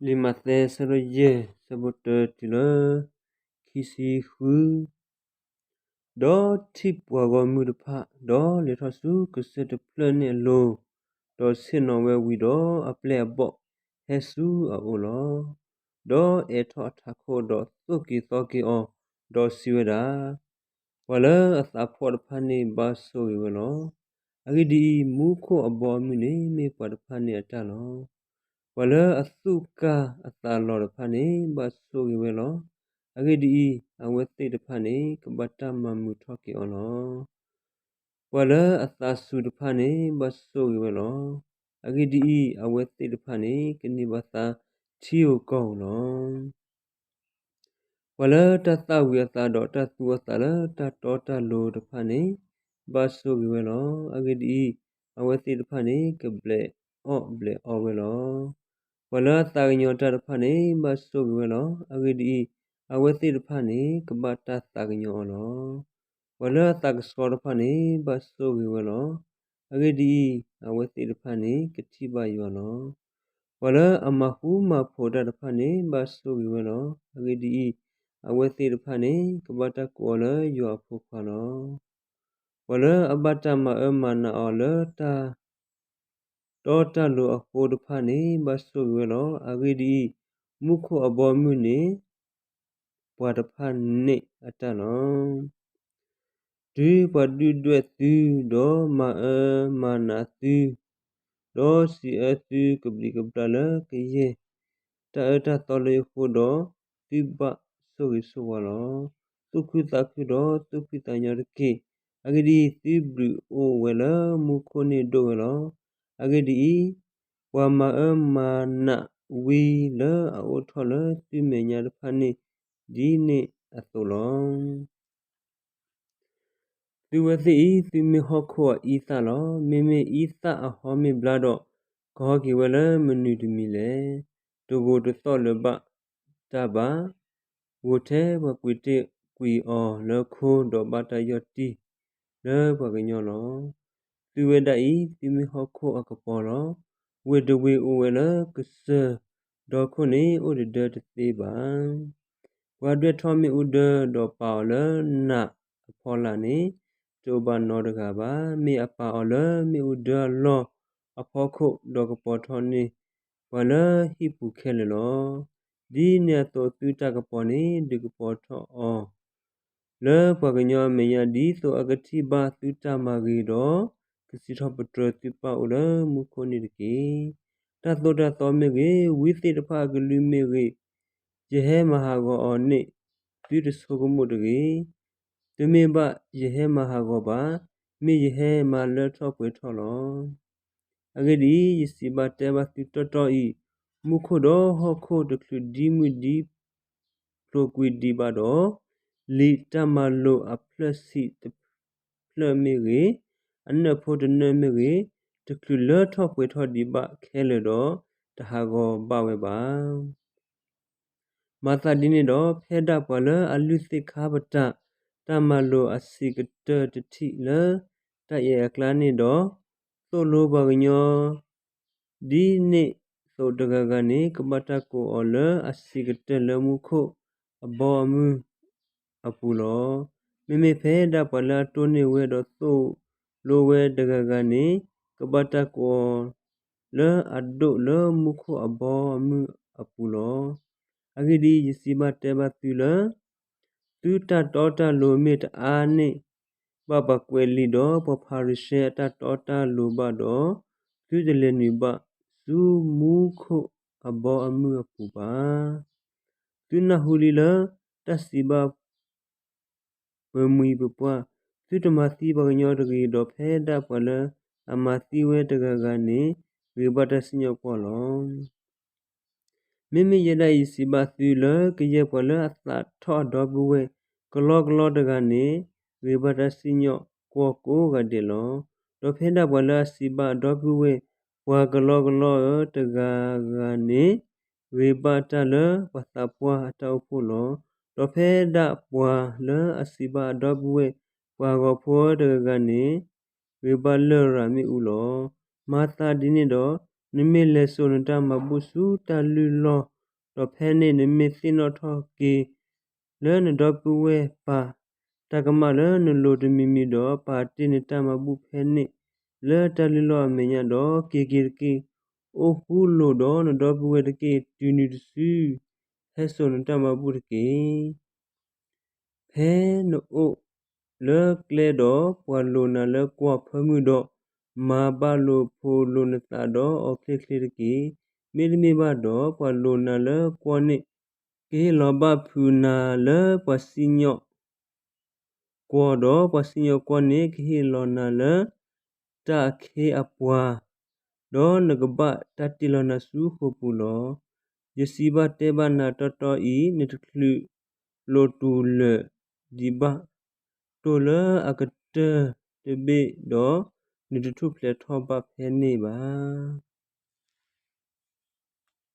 လံာ်မးသဲ ဆၢဒိၣ်ယဲၢ် ဆၢဖိတၢတုၤလၢ ခံဆံဃု, ဒီးထံၣ်ပှၤဂီၢ်မုၢ်တဖၣ်, ဒီးလဲၤထီၣ်ဆူကစၢၢ်တဖျၢၣ်န့ၣ်အလိၤ, ဒီးဆ့ၣ်နီၤဝဲဝံၤဒီး အပျဲၢ်အဘီၣ်ဟဲဆူအအိၣ်လီၤ. ဒီးအဲးထီၣ်အထးခိၣ်, ဒီးသိၣ်က့ၤသီက့ၤအီၤ, ဒီးစံးဝဲဒၣ်, ပှၤလၢအသးဖှီၣ်တဖၣ်န့ၣ် ဘၣ်ဆိၣ်ဂ့ၤဝဲလီၤ. အဂ့ၢ်ဒ်အံၤ, မူခိၣ်အဘီအမုၢ်န့ၣ် မ့ၢ်ပှၤတဖၣ်န့ၣ်အတၢ်လီၤ. ပှၤလၢအသူၣ်ကၢ်အသးလီၤတဖၣ်န့ၣ် ဘၣ်ဆိၣ်ဂ့ၤဝဲလီၤ. အဂ့ၢ်ဒ်အံၤ, အဝဲသ့ၣ်တဖၣ်န့ၣ် ကဘၣ်တၢ်မၤမုာ်ထီၣ်က့ၤအီၤလီၤ. ပှၤလၢအသးစူၤတဖၣ်န့ၣ် ဘၣ်ဆိၣ်ဂ့ၤဝဲလီၤ. အဂ့ၢ်ဒ်အံၤ, အဝဲသ့ၣ်တဖၣ်န့ၣ် ကန့ၢ်ဘၣ်သါထံဧိၤကီၢ်ဧိၤလီၤ. ပှၤလၢတၢ်သၣ်ဝံၤအသးဒီးတၢ်သူအသးလၢတၢ်တီတၢ်လိၤတဖၣ်န့ၣ် ဘၣ်ဆိၣ်ဂ့ၤဝဲလီၤ. အဂ့ၢ်ဒ်အံၤ, အဝဲသ့ၣ်တဖၣ်န့ၣ် ကဘျဲးအီၣ်ဘျဲးအီဝဲလီၤ. ပှၤလၢအသးကညီၤတၢ်တဖၣ်န့ၣ် ဘၣ်ဆိၣ်ဂ့ၤဝဲလီၤ. အဂ့ၢ်ဒ်အံၤ, အဝဲသ့ၣ်တဖၣ်န့ၣ် ကဘၣ်တၢ်သးကညီၤအီၤလီၤ. ပှၤလၢအသးကဆှီတဖၣ်န့ၣ် ဘၣ်ဆိၣ်ဂ့ၤဝဲလီၤ. အဂ့ၢ်ဒ်အံၤ, အဝဲသ့ၣ်တဖၣ်န့ၣ် ကထံၣ်ဘၣ်ယွၤလီၤ. ပှၤလၢအမၤဃူမၤဖိးတၢ်တဖၣ်န့ၣ် ဘၣ်ဆိၣ်ဂ့ၤဝဲလီၤ. အဂ့ၢ်ဒ်အံၤ, အဝဲသ့ၣ်တဖၣ်န့ၣ် ကဘၣ်တၢ်ကိးအီၤလၢယွၤအဖိခွါလီၤ. ပှၤလၢအဘၣ်တၢ်မၤအၢမၤနးအီၤလၢတၢ်တီတၢ်လိၤအဃိတဖၣ်န့ၣ် ဘၣ်ဆိၣ်ဂ့ၤဝဲလီၤ. အဂ့ၢ်ဒ်အံၤ, မူခိၣ်အဘီအမုၢ်န့ၣ် ပှၤတဖၣ်န့ၣ်အတၢ်လီၤ. တုၤပှၤဒုၣ်ဒွဲၣ်သု, ဒီးမၤအၢမၤနးသု, ဒီးစံးအၢသုကဘျံးကဘျၣ်လၢကယဲၢ်တၢ်အၢတၢ်သီလၢယဃိဒီး, သုဘၣ်ဆိၣ်ဂ့ၤဆိၣ်ဝါလီၤ. သူၣ်ခုသးခုဒီးသူၣ်ဖှံသးညီတက့ၢ်. အဂ့ၢ်ဒ်အံၤ, သုဘျုးအိၣ်ဝဲလၢမူခိၣ်န့ၣ်ဒိၣ်ဝဲလီၤ. အဂ့ၢ်ဒ်အံၤ, ပှၤမၤအၢမၤနးဝံလၢအအိၣ်ထီၣ်လၢသုမဲာ်ညါတဖၣ်န့ၣ် ဒ်န့ၣ်အသိးလီၤ. သုဝဲသ့ၣ်အံၤ, သုမ့ၢ်ဟီၣ်ခိၣ်အအံသၣ်လီၤ. မ့မ့ၢ်အံသၣ်အဟီမ့ၢ်ဘျါဒီး, ကဟီက့ၤဝဲလၢမနုၤတမံၤလဲၣ်. တဂိာ်တသီၣ်လၢၤဘၣ်တၢ်ဘၣ်. ဂိာ်ထဲပှၤကွံာ်တ့ၢ်ကွံာ်အီၤလၢခိ, ဒီးဘၣ်တၢ်ယီၢ်တံၢ်လၢပှၤကညီလီၤ. သုဝဲဒၣ်အံၤ, သုမ့ၢ်ဟီၣ်ခိၣ်အကပီၤလီၤ. ဝ့ၢ်တဝ့ၢ်အိၣ်ဝဲလၢကစၢၢ်ဒီခိၣ်န့ၣ် အိၣ်တဒၢတသ့ဘၣ်. ပှၤဒွဲၣ်ထီၣ်မ့ၣ်အူဒၢဒီးပာ်အီၤလၢနးအဖီလာ်န့ၣ်, တအိၣ်ဘၣ်နီတဂၤဘၣ်. မ့ၢ်အပာ်အီၤလၢမ့ၣ်အူဒၢအလီၢ်အဖီခိၣ်, ဒီးကပီၤထီၣ်န့ၢ်ပှၤလၢဟံၣ်ပူၤခဲလၢာ်လီၤ. ဒ်န့ၣ်အသိးသုတၢ်ကပီၤန့ၣ် ဒုးကပီၤထီၣ်အီၤ လၢပှၤကညီအမဲာ်ညါ, ဒ်သိးအကထံၣ်ဘၣ်သုတၢ်မၤဂ့ၤဒီး, ကစံးထီၣ်ပတြၢၤသုပၢ်အိၣ်လၢမူခိၣ်န့ၣ်တက့ၢ်. တၢ်သိၣ်တၢ်သီမ့ၢ်ဂ့ၤ, ဝံသ့ၣ်တဖၣ်အကလုၢ်မ့ၢ်ဂ့ၤ, ယဟဲမၤဟးဂီၤအီၤန့ၣ် သုတဆိကမိၣ်တဂ့ၤ. တမ့ၢ်ဘၣ်ယဟဲမၤဟးဂီၤဘၣ်, မ့ၢ်ယဟဲမၤလၢထီၣ်ပှဲၤထီၣ်လီၤ. အဂ့ၢ်ဒ်အံၤ, ယစံးဘၣ်တဲဘၣ်သုတီတီအံၤ, မူခိၣ်ဒီးဟီၣ်ခိၣ်တချုးဒံမုၢ်ဒံဖျိးကွံာ်ဒံးဘၣ်ဒီး, လံာ်တၢ်မၤလိာ်အဖျၢၣ်ဆံးတဖျၢၣ်မ့ၢ်ဂ့ၤ, အနၢၣ်ဖိတနၢၣ်မ့ၢ်ဂ့ၤ, တချုးလၢထီၣ်ပှဲၤထီၣ်ဒံးဘၣ်ခဲလၢာ်ဒီး, တဟးဂီၤဘၣ်ဝဲဘၣ်. မၤသးဒ်န့ၣ်ဒီး, ဖဲဒၣ်ပှၤလၢအလုၢ်သ့ၣ်ခါပတာ် တၢ်မၤလိာ်အဆံးကတၢၢ်တထံၣ်လၢတၢ်အဲၣ်အကျါန့ၣ်ဒီး, သိၣ်လိပှၤကညီ ဒ်န့ၣ်သိးတဂၤဂၤန့ၣ် ကဘၣ်တၢ်ကိးအီၤလၢအဆံးကတၢၢ်လၢမူခိၣ်အဘီအမုၢ်အပူၤလီၤ. မ့မ့ၢ်ဖဲဒၣ်ပှၤလၢအတိၢ်န့ၢ်ဝဲဒီးသိၣ်လိဝဲတဂၤဂၤန့ၣ် ကဘၣ်တၢ်ကိးအီၤလၢအဒိၣ်လၢမူခိၣ်အဘီအမုၢ်အပူၤလီၤ. အဂ့ၢ်ဒ်အံၤ, ယစံးဘၣ်တဲဘၣ်သုလၢ သုတၢ်တီတၢ်လိၤမ့ၢ်တအါန့ၢ်ဘၣ်ပှၤကွဲးလံာ်ဒီး ပှၤဖၤရံၤၡဲအတၢ်တီတၢ်လိၤဘၣ်ဒီး, သုတလဲၤနုာ်ဘၣ်ဆူမူခိၣ်အဘီအမုၢ်အပူၤဘၣ်. သုနၢ်ဟူလံလၢတၢ်စံးဘၣ် ပမှံၤပပှၢ်, သုတမၤသံပှၤကညီတဂ့ၤ, ဒီးဖဲဒၣ်ပှၤလၢအမၤသံဝဲတဂၤဂၤန့ၣ် ဂ့ၤဘၣ်တၢ်စံၣ်ညီၣ်ကွီၢ်လီၤ. မ့မ့ၢ်ယဲဒၣ်အံၤ ယစံးဘၣ်သုလၢ ကယဲၢ်ပှၤလၢအသးထီၣ်အဒီပုၢ်ဝဲၢ် ကလီကလီတဂၤန့ၣ် ဂ့ၤဘၣ်တၢ်စံၣ်ညီၣ်ကွီၢ်ကိးဂၤဒဲးလီၤ. ဒီးဖဲဒၣ်ပှၤလၢအစံးဘၣ်အဒီပုၢ်ဝဲၢ် ပှၤကလီကလီဧၢ တဂၤဂၤန့ၣ် ဂ့ၤဘၣ်တၢ်လၢပှၤသးပှၢ်အတၢ်အိၣ်ဖှိၣ်လီၤ. ဒီးဖဲဒၣ်ပှၤလၢအစံးဘၣ်အဒီပုၢ်ဝဲၢ် ပှၤဂီၤဖိတဂၤဂၤန့ၣ် ဂ့ၤဘၣ်လရာ်မ့ၣ်အူလီၤ. မၤသးဒ်န့ၣ်ဒီး နမ့ၢ်လဲၤစိာ်နတၢ်မၤဘူၣ်ဆူတၢ်လုၢ်လီၢ်, ဒီးဖဲန့ၣ်နမ့ၢ်သ့ၣ်နီၣ်ထီၣ်က့ၤ လၢနဒီပုၢ်ဝဲၢ်ပၢ် တၢ်ကမၣ်လၢနလိၤတမံၤမံၤဒီး ပာ်တ့ၢ်နတၢ်မၤဘူၣ်ဖဲန့ၣ် လၢတၢ်လုၢ်လီၢ်အမဲာ်ညါဒီး က့ၤက့ၤတက့ၢ်. အိၣ်ဃူလိာ်ဒီးနဒီပုၢ်ဝဲၢ်တက့ၢ်. တုၤနုၤတစု ဟဲစိာ်နတၢ်မၤဘူၣ်တက့ၢ်. ဖဲနအိၣ်လၢကျဲဒီး ပှၤလိၤနၤလၢကွီၢ်ဖၢမုၢ်ဒီး, မၤဘၣ်လိာ်ဖိးလိာ်နသးဒီးအီၤချ့ချ့တက့ၢ်. မ့တမ့ၢ်ဘၣ်ဒီး ပှၤလိၤနၤလၢကွီၢ်န့ၣ် ကဟ့ၣ်လီၤဘၣ်ဖုးနၤလၢပှၤစံၣ်ညီၣ်ကွီၢ်ဒီး ပှၤစံၣ်ညီၣ်ကွီၢ်န့ၣ် ကဟ့ၣ်လီၤနၤလၢတၢ်အခ့အပှၤ, ဒီးနကဘၣ်တၢ်တ့ၢ်လီၤနၤဆူဃိာ်ပူၤလီၤ. ယစံးဘၣ်တဲဘၣ်နၤတီတီအံၤ, နတချုးလိာ်တူာ်လၢာ်ဒံးဘၣ်, တိၢ်လၢအကတၢၢ်တဘ့ၣ်ဒီး နတထူၣ်ဖျဲးထီၣ်ဘၣ်ဖဲန့ၣ်ဘၣ်.